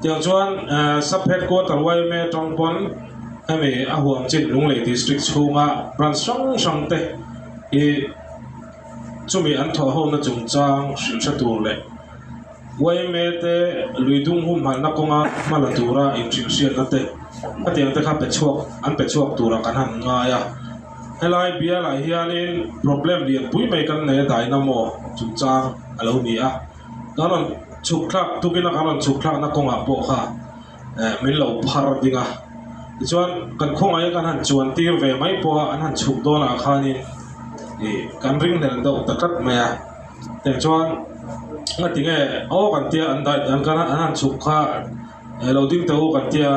Tiang chuan Sub Headquarter yma atang pawn hemi a huam chin Lunglei District chhunga branch hrang hrang te hi chumi an thawh hona chungchang hrilh hre tur leh yma te lui dung humhalhna kawnga hma la tura inhrilhhriatna te hetiang te kha pe chhuak an pe chhuak turah kan han ngai a. Helai bialah hianin problem lianpui mai kan nei a dynamo chungchang a lo ni a. Kan rawn chhuk thlak tukin a kan rawn chhuk thlakna kawngah pawh kha eh min lo phar ding a tichuan kan khawngaih a kan han chuan tir ve mai pawh a an han chhuk dawnah khanin ih kan ring hlel deuh ta tlat mai a tichuan ngati nge aw kan tia an dai an kan an han chhuk kha eh lo ding teh u kan tia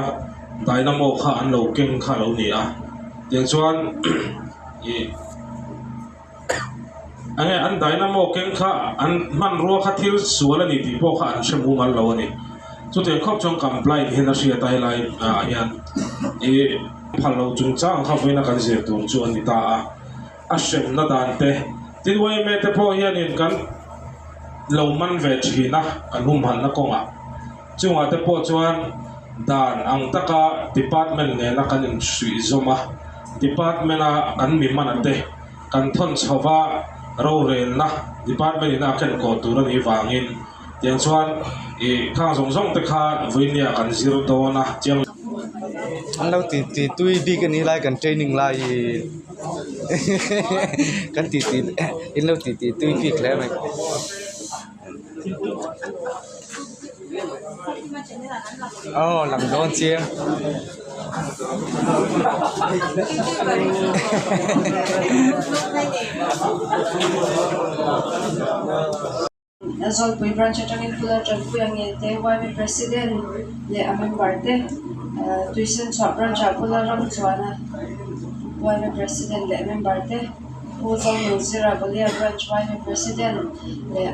dynamo kha an lo keng kha a lo ni a tichuan ih. Enge an dynamo keng kha an hmanrua kha thil sual a ni tih pawh kha an hre mumal lo a ni. Chutiang khawp chuan kan blind hian a hriat a helai ah hian ih phal lo chungchang kha vawiina kan zir tur chu a ni ta a, a hremna dan te tin yma te pawh hianin kan lo man ve thin a kan humhalhna kawngah chungah te pawh chuan dan ang taka department nena kan inhruih zawm a department a kan mi hman a te. Kan thawn chhova rorelna department in a ken kawh tur a nih vangin tiang chuan ih khang zawng zawng te kha vawinia kan zir dawn a chiang. An lo ti ti tui bik a ni lai kan training lai hi kan ti ti in lo ti ti tui bik hle mai. Aw lang dawn chiang. Zawlpui branch atangin Pular Tanpuia nge te YMA president leh a member te Tuisen chhuah branch ah Pular ram chuana YMA president leh member te. Pu Zonunzira Bolia Branch YMA President leh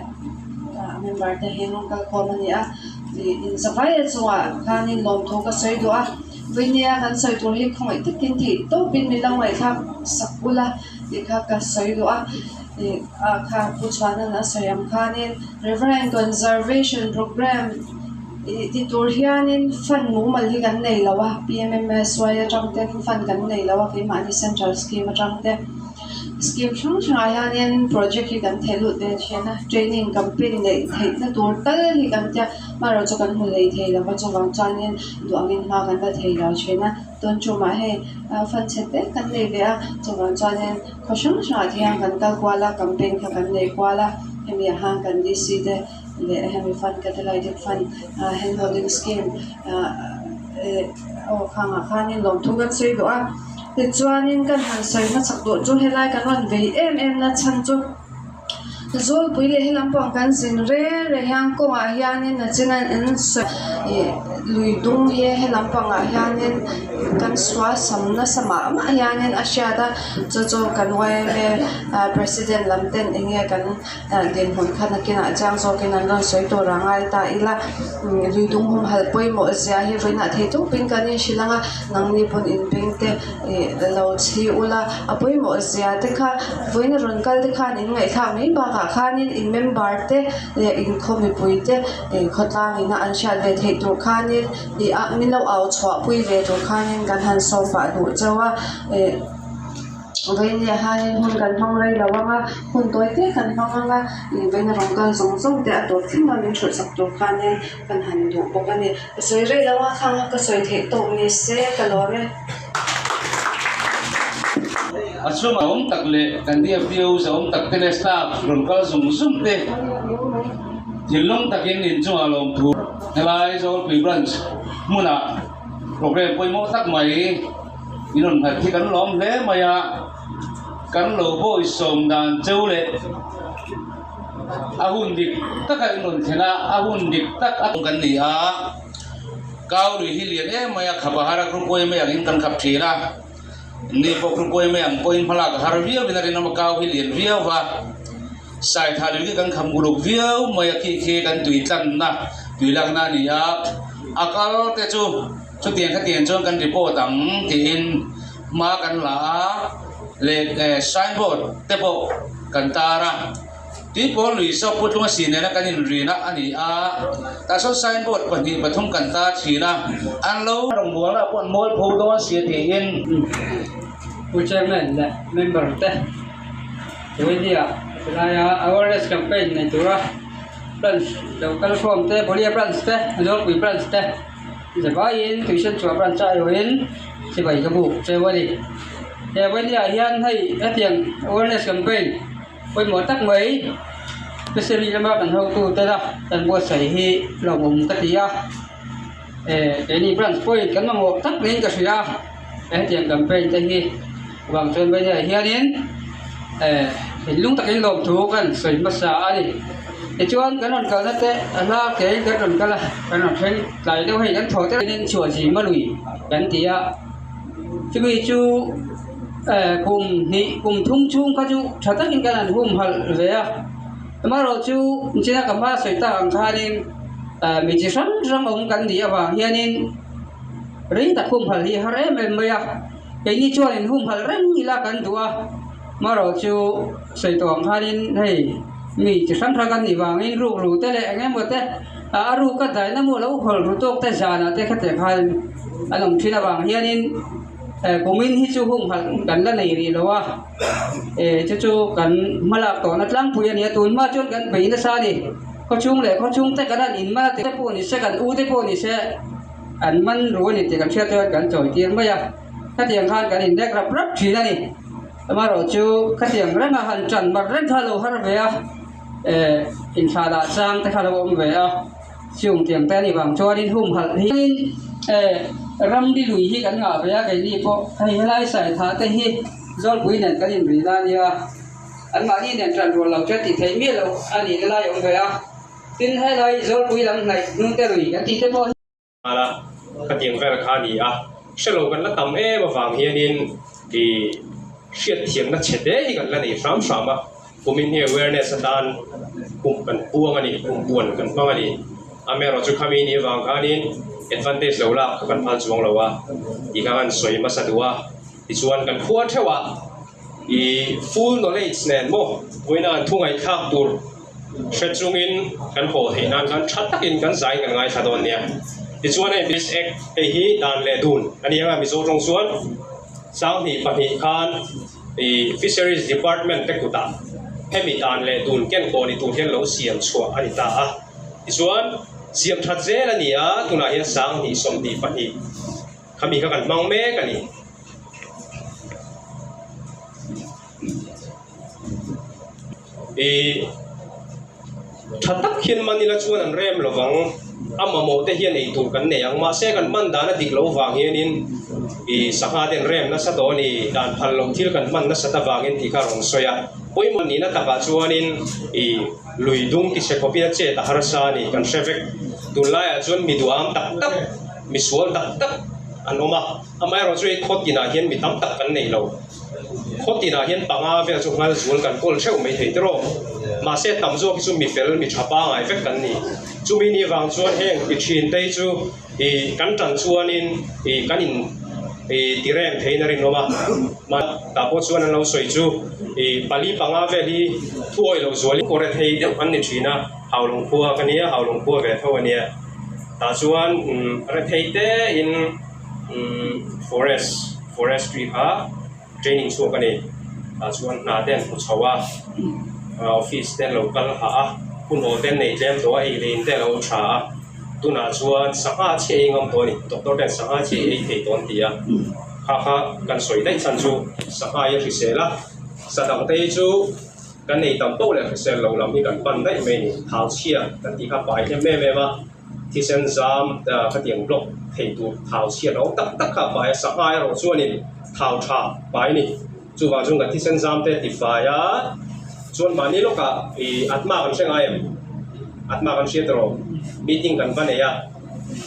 a member te hi an rawn kal khawm a ni a, ih inzavai a chungah khanin lawmthu ka sawi duh a, vawinia kan sawi tur hi khawngaih takin theih tawpin min lo ngaihthlak sak ula tih kha ka sawi duh a, ih ah kha Pu Chhuana'n a sawi ang khanin Riverine Conservation Programme ih ti tur hianin fund mumal hi kan nei lo a P_M_M_S_Y atang ten fund kan nei lo a keimahni central scheme atang te scheme hrang hrangah hianin project hi kan theh lut ve thin a training campaign neih theihna tur tal hi kan tia amaherawhchu chu kan hmu lei thei lo va chuvang chuanin duh angin hma kan la thei lo thin a tun tumah hei fund chhe te kan nei ve a chuvang chuanin khaw hrang hrangah te hian kan kal kual a campaign kha kan nei kual a hemi ah khan kan D_C te. leh hemi fund catalytic fund ah hand holding scheme ah eh aw khangah khanin lawmthu kan sawi duh a tichuanin kan han sawi hmasak duh chu helai kan rawn vei em em na chhan chu zawlpui leh helam pang kan zin reng reng hian kawngah hianin a china an sawi ih lui dung hi helam pangah hianin kan sual sam nasa mah mah hianin a hriat a chu chu kan yma ah president lam ten eng nge kan. Dinhmun kha nakinah chiang zawkin an rawn sawi tur a ngai ta ila lui dung humhalh pawimawh zia hi vawiinah thei tawpin kan inhrilh ang a nangni pawn inbeng te ih lo chhi ula a pawimawh zia te kha vawiin a rawn kal te khan in ngaihthlak mai bakah khanin in member te leh inkhaw mipui te ih khawtlang ina an hriat ve theih tur khanin ih a min lo au chhuah pui ve tur khanin kan han sawm pah duh chauh a ih. Vawinia hianin hun kan hmang rei lo ang a, hun tawi te kan hmang ang a, ih vawiina rawn kal zawng zawng te a tawp thleng a min hrulh sak tur khanin kan han duh bawk a ni. Ka sawi rei lo a, khang a ka sawi theih tawk ni se ka lawm e. A chhung a awm tak leh kan DFDO zahawm tak te leh staff rawn kal zung zung te thinlung takin inchungah lawmthu helai Zawlpui branch hmunah program pawimawh tak mai In rawn nghat hi kan lawm hle mai a, kan lo bawi sawm dan cheu leh a hun dik taka in rawn thlen a, a hun dik tak a kan ni a, kau lui hi lian em mai a, khap a har a krupawi mai angin kan khap thin a, ni pawh krupawi mai ang pawhin hmalak a har viau in a rinawm a, kau hi lian viau va, saitha lui hi kan kham uluk viau mai a, khi khi kan tui tlanna tui lakna a ni a, a kal te chu. Chutiang khatiang chuan kan report ang tiin hma kan la a, leh signboard te pawh kan tar a. Tuipawl lui zawk Putlunga si nena kan inrina a ni a, tah sawn signboard pahnih pathum kan tar thin a, an lo. Rawngbawlna pawh an mualpho dawn si a tiin. Pu Chairman leh member te Tuinia tilaia awareness campaign nei tura branch lo kal khawm te Bolia branch te Zawlpui branch te zavaiin Tuisenchhuah branch a aiawhin chibai ka buk cheu a ni. He Bolia hian hei hetiang awareness campaign. Pawimawh tak mai fishery lama kan hotu te la kan buatsaih hi lawmawm ka ti a, eh keini branch pawhin kan mamawh tak niin ka hria a, hetiang campaign te hi vang chuan veiah hianin eh thinlung takin lawmthu kan sawi hmasa a ni. Tichuan kan rawn kalna te a hla kein kan rawn kal a, kan rawn thleng tlai deuh hei kan thaw te chhuah zim a lui kan ti a, chumi chu. Eh kum hnih kum thum chhung kha chu tha takin kan han hum halh ve a amaherawh chu china ka hma sawi tak ang khanin ah mi chi hrang hrang awm kan nih avang hianin rei tak hum halh hi a har em em mai a keini chuan in hum halh reng ila kan duh a amaherawh chu sawi tawh ang khanin hei mi chi hrang hrang kan nih vangin ruk ru te leh eng emaw te ah a ruk a daina maw lo hawl ru tawk te zanah te khatiang khan an awm thin avang hianin. Eh kumin hi chu humhalh kan la nei rih lo a, eh chu chu kan hmalak tawhna tlangpui a ni a, tun hma chuan kan bei nasa a ni, khawchhung leh khawchhung te kan han in man a te pawh ni se kan u te pawh ni se an man ru a ni tih kan hriat chuan kan chawi tir mai a, khatiang khan kan innek rap rap thin a ni, amaherawh chu khatiang renga han tan mar reng kha a lo har ve a, eh inthlah dah chang te kha a lo awm ve a. Chung tiang te a nih vang chuanin humhalh hi eh ramri lui hi kan ngah ve a keini pawh hei helai saithah te hi Zawlpui nen kan inri na ania anmahni nen ṭan rual lo chuan tih theih miah loh a nih na lai a awm ve a tin helai Zawlpui lam hnaih hnung te lui kan tih te pawh hi. Ala khatiang vel kha a ni a, hrelo kan la tam em avang hianin ih hriatthiamna chhe te hi kan la nei hram hram a, kumin hi awareness atan kum kan puang a ni, kum puan kan hmang a ni. Amaherawhchu khami nih avang khanin advantage lo lak kha kan phal chuang lo a, tih kha kan sawi hmasa duh a, tichuan kan khua theuh a ih full knowledge nen maw vawiina an thu ngaihthlak tur Hre chungin kan haw theih nan khan tha takin kan zain kan ngaithla dawn nia. Tichuan hei Police Act hei hi dan leh dun a ni anga Mizo tawng chuan Sanghnih pahnih khan ih Fisheries Department te kutah hemi dan leh dun ken kawh ni tur hian lo siam chhuah a ni ta a. Tichuan siam that zel a ni a, tunah hian Sanghnih 22 khami kha kan hmang mek a ni. I tha tak hian man ila chuan an rem lo vang, a mamawh te hian ei tur kan nei ang. Mahse kan hman dan a dik loh vang hianin i sangha te an rem nasa tawh a ni, dan phal loh thil kan hman nasat avangin tih kha a rawn sawi a. Pawimawh nihna takah chuanin i lui dung ti chhe khawpin a chet a harsa a ni kan hre vek. Tunlaiah chuan mi duham tak tak, mi sual tak tak an awm a, amaherawhchu hei khaw tinah hian mi tam tak kan nei lo. Khaw tinah hian panga vel chu nghal zual kan kawl theuh mai thei tiraw. Mahse tam zawk hi chu mi fel, mi tha pangai vek kan ni. Chumi ni vang chuan heng ti thin te hi chu ih kan tan chuanin ih kan in ih ti rem theiin a rinawm a. Mah tah pawh chuan an lo sawi chu ih pali panga vel hi thu awih lo zual in kawre thei deuh an ni thin a, Haulawng khua ka nia, Haulawng khua ve tho a nia. Tah chuan rethei te in. Forest forestry kha training chhuak a ni tah chuan hna te an hmu chho a office te an lo kal hah a hun aw te an nei tlem tawh a ei leh in te a lo tha a tunah chuan sangha chiah ei ngam tawh a ni doctor ten sangha chiah ei thei tawh an ti a kha kha kan sawi daih chhan chu sangha hi a hrisel a sa dang te hi chu kan nei tam poh leh hrisel lo lam hi kan pan daih mai a ni thau chhia kan tih kha pai hnem em em a. Thisen zam khatiang block thei tur thau chhiat a awm tak tak kha a pai a, sangha erawh chuanin thau tha pai a ni. Chuvang chuan kan thisen zam te ti fai a, chuan mahni lawkah ih atma kan hre ngai em? Atma kan hriat erawh meeting kan va nei a,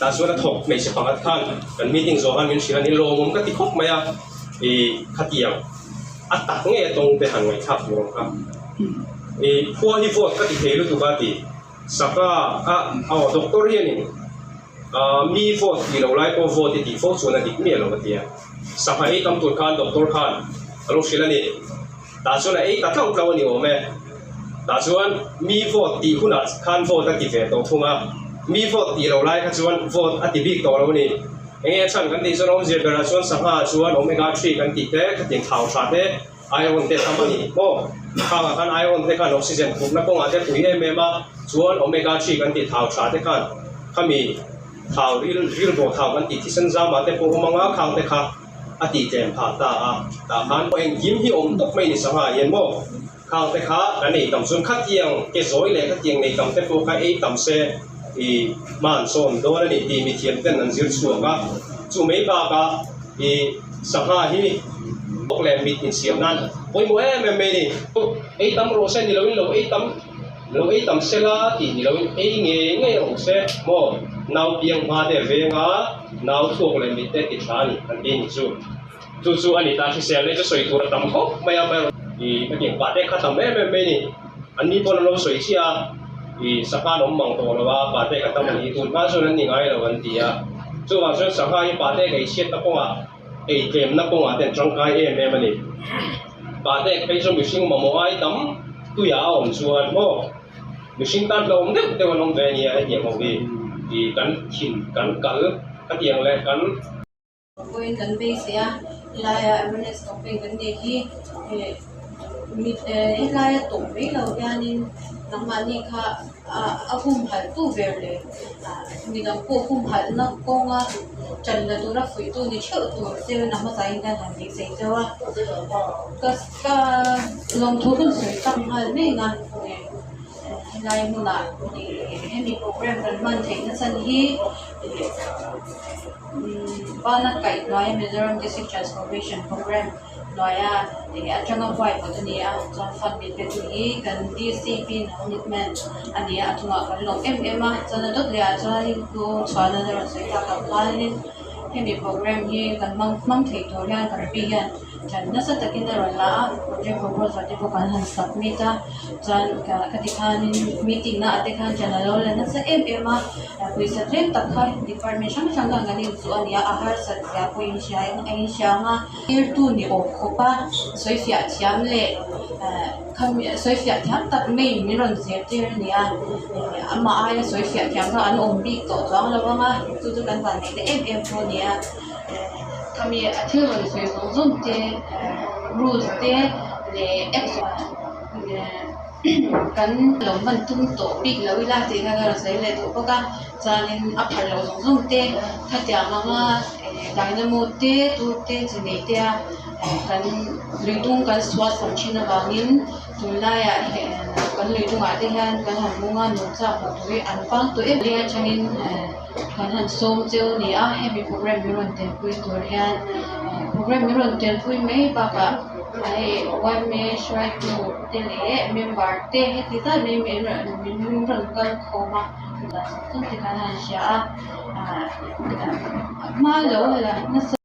tah chuan a thawk hmeichhe pakhat khan kan meeting zawh khan min hrilh a ni, lawmawm ka ti khawp mai a, ih khatiang a tak ngei a tawng te han ngaihthlak tur ang kha. Ih khua hi vote ka ti thei lutuk a ti. Saka a aw doctor hianin mi vote tih loh lai pawh vote i tih fo chuan a dik miah lo a ti a. Sangha ei tam tur khan doctor khan a lo hrilh a ni. Tah chuan a ei ta tlauh tlauh a ni awm e. Tah chuan mi vote tih hunah khan vote a ti ve tawh thung a, mi vote tih loh lai kha chuan vote a ti bik tawh lo a ni. Enge a chhan kan tih chuan awmzia berah chuan sangha chuan omega three kan tih te, khatiang thau tha te, iron te tam a ni maw? Khangah khan iron te khan oxygen khupna kawngah te pui em em a, chuan omega three kan tih thau tha te khan khami thau ril ril bawh thau kan tih thisen zamah te pawh awm anga khang te kha a tih tlem phah ta a, tah khan engkim hi awm tawp mai ni sangha hian maw? Khang te kha kan ei tam chuan khatiang ke zawi leh khatiang nei tam te pawh kha ei tam se i hman sawn dawn a ni tih mithiam ten an zir chhuak a. Chu mai bakah i sangha hi bawk leh mit insiam nan pawimawh em em mai a ni. Ei tam rawh se ni loin lo ei tam lo ei tam se la tih ni loin ei ngei ngei rawh se maw nau piang hma te venga nau thluak leh mit te ti tha a ni an ti a ni chu. Chu chu a ni ta hrisel nei chu sawi tur a tam khawp mai a, ih hetiang pah te kha tam em em mai a ni. An ni pawn an lo sawi chiah a, ih sangha an awm mang tawh lo a, pah te ka tam a ni, tun hma chuan an ni ngai lo an ti a. Chuvang chuan sangha hi pah te ka eichhiat na kawngah, ei tlem na kawngah te an tangkai em em a ni. Pah te phei chu mihring mamawh ai tam tuiah a awm chuan maw mihring tan hlauhawm deuh deuh an awm ve a nia hetiang ho hi, ih kan thin kan kal hetiang leh kan. Vawiin kan beisei a, helaia awareness campaign kan neih hi eh mit eh helaia tawp mai lo hianin nangmahni kha ah a humhalh tu ber leh ah midang pawh humhalhna kawnga tan la tura fuihtu ni theuh tur te a hmasa in kan han beisei cheu a ka ka lawmthu kan sawi tak nghal mek a. Helai hmunah hemi program kan hman theih na chhan hi bana kaih hnuaia Mizoram District Transformation Programme hnuaia atanga huaihawt a ni a chuan fund min pe tu hi kan D C P Navnitman a ni a a chungah kan lawm em em a chuan a dawt leh ah chuanin pu chhuahna a rawn sawi tak ang khanin hemi program hi kan hmang hmang thei tur hian kan pi hian. Ṭan nasa takin a rawn la a, project proposal te pawh kan han submit a, chuan ka ti khanin meeting na ah te khan ṭan a lo la nasa em em a, pawisa tlem tak kha department hrang hrang khan kan inchuh a ni a, a harsat zia pawh in hria a inhria ang a, tirtu ni awm khawp a sawifiah thiam leh khami sawifiah thiam tak mai min rawn zirtir a ni a, amah aia sawifiah thiam kha an awm bik tawh chuang lo ang a, chu chu kan vanneih na em em pawh a ni a. Khami a thil rawn sawi zawng zawng te rules te leh apps kan lo hman tum tawh bik lo ila tih kha ka rawn sawi leh duh bawk a chuanin a phar loh zawng zawng te khatiang anga dynamo te tur te chi nei te a kan lui dung kan sual sam thin avangin tunlaiah kan lui dungah te hian kan han hmung a nungcha hmuh tur hi an vang tawh em em atangin. Kan han sawm cheu a ni a, hemi program min rawn telpui tur hian program min rawn telpui mai bakah hei yma hruaitu te leh member te heti zat mai min rawn min rawn kal khawm a chutiang te kan han hria a ahh hma lo la nasa.